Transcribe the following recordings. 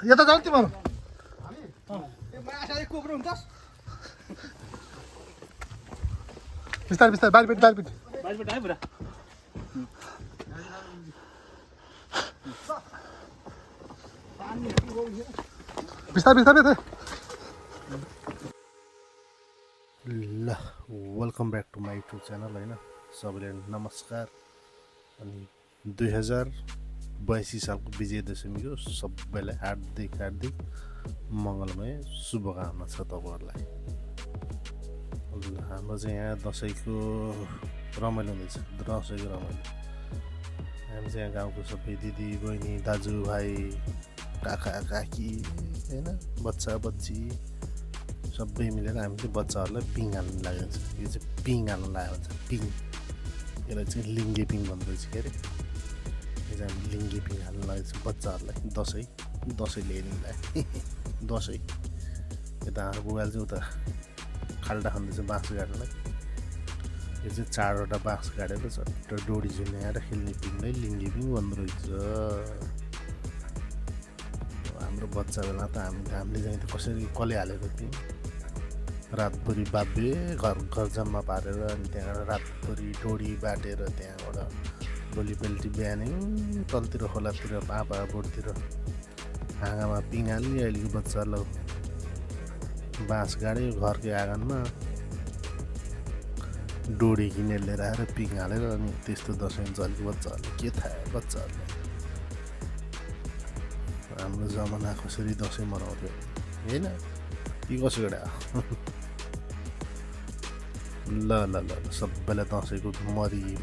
यता जाऊ तिम्रो बिस्तारै बिस्तारै बारीपट्टि आयो बुढा बिस्तारै बिस्तारै ल welcome back to my YouTube channel होइन सबैले नमस्कार अनि 2082 सालको विजयदशमीको सबैलाई हार्दिक मङ्गलमय शुभकामना छ तपाईँहरूलाई। हाम्रो चाहिँ यहाँ दसैँको रमाइलो हुँदैछ, दसैँको रमाइलो। हामी चाहिँ यहाँ गाउँको सबै दिदी बहिनी दाजुभाइ काका काकी होइन बच्चा बच्ची सबै मिलेर हामी चाहिँ बच्चाहरूलाई पिङ हाल्नु लागेको छ। यो चाहिँ पिङ हाल्नु लागेको छ, पिङ। यसलाई चाहिँ लिङ्गे पिङ भन्दो रहेछ के अरे। यो चाहिँ हामी लिङ्गे पिङ हाल्नु लागेको छ बच्चाहरूलाई दसैँ ल्याइदिनुलाई दसैँ। यता हाम्रो बुबाले चाहिँ उता खाल्टा खाँदैछ बाँस गाड्नलाई। यो चाहिँ 4वटा बाँस गाडेर चट्ट डोरी झुन्याएर खेल्ने पिङलाई लिङ्गे पिङ भन्दो रहेछ। हाम्रो बच्चा बेला त हामीले चाहिँ त कसले हालेको पिङ रातभरि बाबे घर जम्मा पारेर अनि त्यहाँबाट रातभरि डोरी बाटेर त्यहाँबाट भोलिपल्ट बिहानै तलतिर खोलातिर पापा बोटतिर हाँगामा पिङ हाल्ने। अहिलेको बच्चाहरूलाई बाँस गाड्यो घरकै आँगनमा डोरी किनेर लिएर आएर पिङ हालेर अनि त्यस्तो दसैँ चलेको बच्चाहरूले के थाहा बच्चाहरूलाई। हाम्रो जमाना कसरी दसैँ मनाउँथ्यो होइन कि कसो गरे ल ल ल सबैलाई दसैँको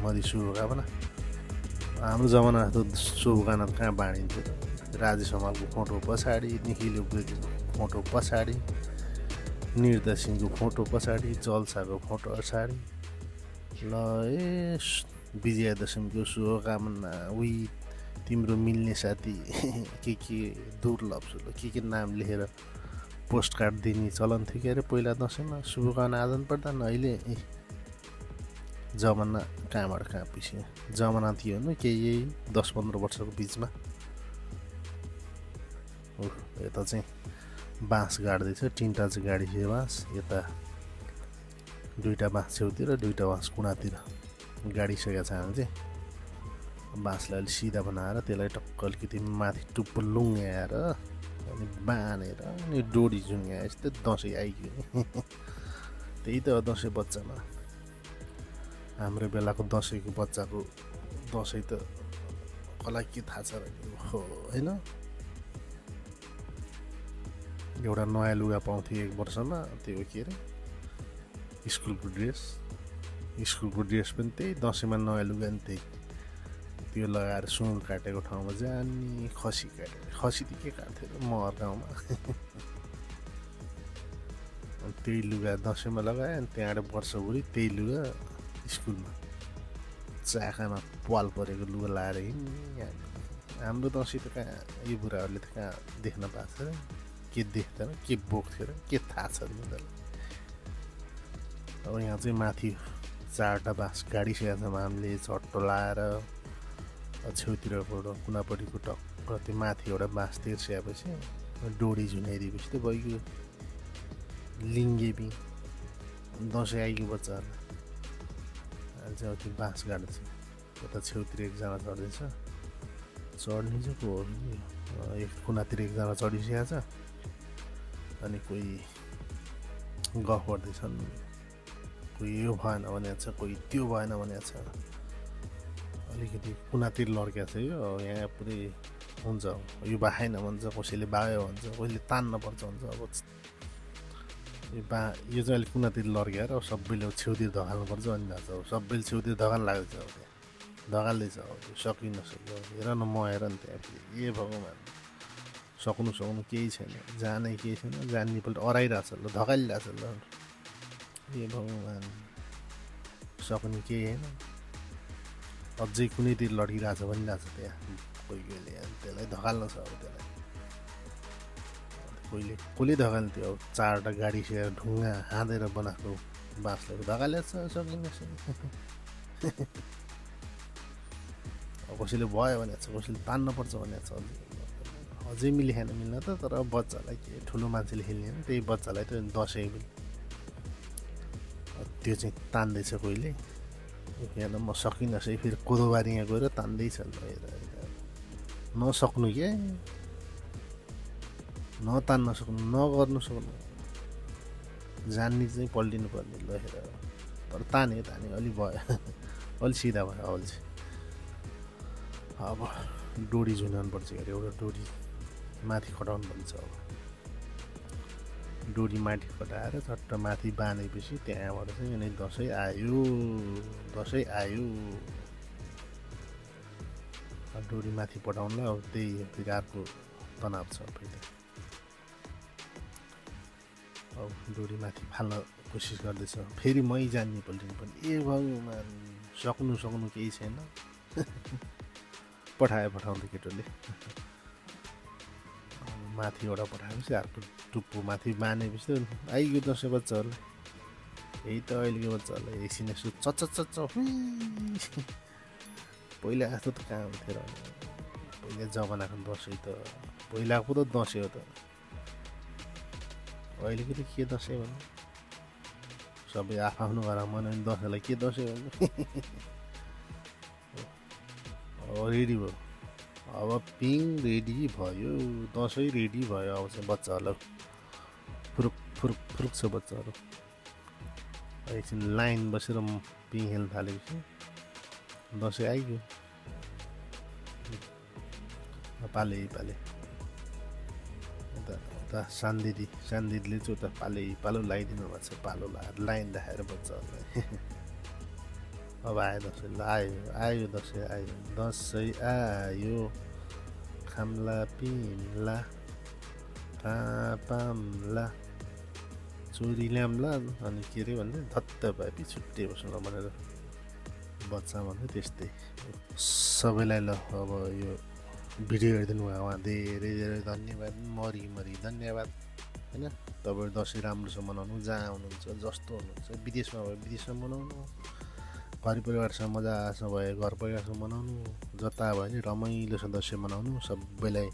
मरी शुभकामना। हाम्रो जमाना त शुभकामना कहाँ बाँडिन्थ्यो त। राजेश हमालको फोटो पछाडि, निखिल उप्रेतीको फोटो पछाडि, निर्दा सिंहको फोटो पछाडि, जलसाको फोटो पछाडि ल ए विजयादशमीको शुभकामना। उही तिम्रो मिल्ने साथी के दुर्लभ के नाम लेखेर पोस्ट कार्ड दिने चलन थियो के अरे पहिला दसैँमा शुभकामना आदान प्रदान। अहिले जमाना कहाँबाट कहाँ पिस्यो। जमाना थियो नि केही यही 10-15 वर्षको बिचमा। यता चाहिँ बाँस गाड्दैछ, 3टा चाहिँ गाडी छ बाँस। यता 2टा बाँस छेउतिर 2टा बाँस कुनातिर गाडिसकेको छ। हामी चाहिँ बाँसलाई अलिक सिधा बनाएर त्यसलाई टक्क अलिकति माथि टुप्पो लुङ्ग्याएर अनि बाँधेर अनि डोरी झुङ्ग्याए यस्तै दसैँ आइगयो नि। त्यही त हो दसैँ बच्चामा। हाम्रो बेलाको दसैँको बच्चाको दसैँ त कसलाई के थाहा छ र हो होइन। एउटा नयाँ लुगा पाउँथ्यो 1 वर्षमा, त्यो के अरे स्कुलको ड्रेस पनि त्यही। दसैँमा नयाँ लुगा पनि त्यही। त्यो लगाएर सुँगुर काटेको ठाउँमा जाने, खसी त के काट्थ्यो र महर गाउँमा अनि त्यही लुगा दसैँमा लगायो। अनि त्यहाँबाट वर्षभरि त्यही लुगा स्कुलमा चाखामा पाल परेको लुगा लगाएर हिँड्ने। हाम्रो दसैँ त कहाँ यो बुढाहरूले त कहाँ देख्न पाएको छ र के देख्दैन के बोक्थ्यो र के थाहा छ उनीहरूलाई। अब यहाँ चाहिँ माथि 4टा बाँस गाडिसकेको छ हामीले चट्टो लाएर छेउतिरबाट कुनापट्टिको टक्क त्यो माथि एउटा बाँस तिर्स्याएपछि डोरी झुन्याइदिएपछि त भइगयो लिङ्गे पिङ। दसैँ आइगयो बच्चाहरूलाई। अहिले चाहिँ त्यो बाँस गाड्दैछ। यता छेउतिर एकजना चढ्दैछ, चढ्ने चाहिँ को हो एक कुनातिर एकजना चढिसकेको छ अनि कोही गफ गर्दैछन्। कोही यो भएन भनेको छ, कोही त्यो भएन भनेको छ। अलिकति कुनातिर लड्किएको छ यो। यहाँ पुरै हुन्छ यो बाहेन भन्छ, कसैले बायो भन्छ, कसैले तान्न पर्छ भन्छ। अब यो चाहिँ अलिक कुनातिर लड्किएर अब सबैले छेउतिर धगाल्नुपर्छ अनि लाग्छ। अब सबैले छेउतिर धगाल्नु लागेको छ। अब त्यहाँ धगाल्दैछ। अब त्यो सकि नसक्यो। हेर न म हेर नि त्यहाँ ए भगवान् सक्नु केही छैन, जाने केही छैन। जान्नेपल्ट अराइरहेछ ल, धगालिरहेछ ल। ए भगवान् सक्ने केही होइन। अझै कुनैतिर लड्किरहेछ भनिरहेछ त्यहाँ कोही कोहीले। त्यसलाई धगाल्न छ। अब त्यसलाई कसले धगाल्थ्यो। अब 4टा गाडी सेर ढुङ्गा हाँदेर बनाएको बाँसलाई धगालेछ सकिन्छ। कसैले भयो भनेको छ, कसैले तान्नुपर्छ भनेको छ। अझै मिलेन मिल्न त, तर बच्चालाई के ठुलो मान्छेले खेल्ने होइन, त्यही बच्चालाई त दसैँ त्यो चाहिँ तान्दैछ कोहीले। यहाँ म सकिनँ सही, फेरि कोदोबारी यहाँ गएर तान्दैछ। नसक्नु क्या, नतान्न सक्नु, नगर्नु सक्नु, जान्ने चाहिँ पल्टिनु पर्ने ल हेर। तर तान्यो अलि भयो, अलि सिधा भयो। अहिले चाहिँ अब डोरी झुन्याउनु पर्छ अरे, एउटा डोरी माथि खटाउनु भन्छ। अब डोरी माथि खटाएर चट्ट माथि बाँधेपछि त्यहाँबाट चाहिँ यिनै दसैँ आयो, दसैँ आयो। डोरी माथि पठाउनुलाई अब त्यही फेरि अर्को तनाव छ फेरि। अब डोरी माथि फाल्न कोसिस गर्दैछ, फेरि मै जान्ने पल्टिनु पर्ने। ए भगवान्, सक्नु केही छैन। पठाउँदै केटोले माथिबाट पठाएपछि अर्को टुप्पो माथि बाँधेपछि त आइगयो दसैँ बच्चाहरूलाई। यही त अहिलेको बच्चाहरूलाई एकछिन यसो चच्च पहिला जस्तो त कहाँ हुन्थ्यो र। पहिला जमानाको दसैँ त पहिलाको त दसैँ हो त, अहिलेको त के दसैँ भन्नु। सबै आफ्नो घरमा मनाउने दसैँलाई के दसैँ भन्नु। अब रेडी भयो, अब पिङ रेडी भयो, दसैँ रेडी भयो। अब चाहिँ बच्चाहरूलाई फुरुक छ बच्चाहरू। एकछिन लाइन बसेर पिङ खेल्न थालेपछि दसैँ आइगयो। पाले उता सानदिदीले चाहिँ उता पालो लगाइदिनु भएको छ। पालो लगाएर लाइन देखाएर बच्चाहरूलाई। अब आयो दसैँ, आयो दसैँ आयो, दसैँ आयो, खाम्ला पिम्ला पाम्ला चोरी ल्याम्ला। अनि के अरे भन्दै धत्त भएपछि छुट्टै बस्नु भनेर बच्चा भन्दै त्यस्तै। सबैलाई ल अब यो भिडियो हेरिदिनु भयो उहाँ धेरै धन्यवाद, मरि धन्यवाद होइन। तपाईँहरू दसैँ राम्रोसँग मनाउनु, जहाँ हुनुहुन्छ जस्तो हुनुहुन्छ, विदेशमा भयो विदेशमा मनाउनु, घर परिवारसँग मजासँग भयो घर परिवारसँग मनाउनु, जता भयो नि रमाइलोसँग दसैँ मनाउनु। सबैलाई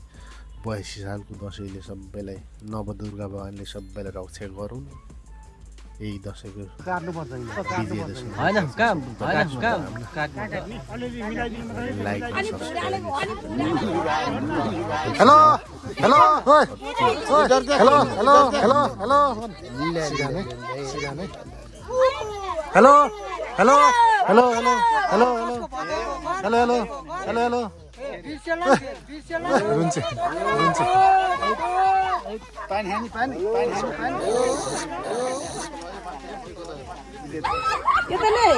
82 सालको दसैँले सबैलाई नवदुर्गा भगवान्ले सबैलाई रक्षा गरून्। यही दसैँको Kita nih.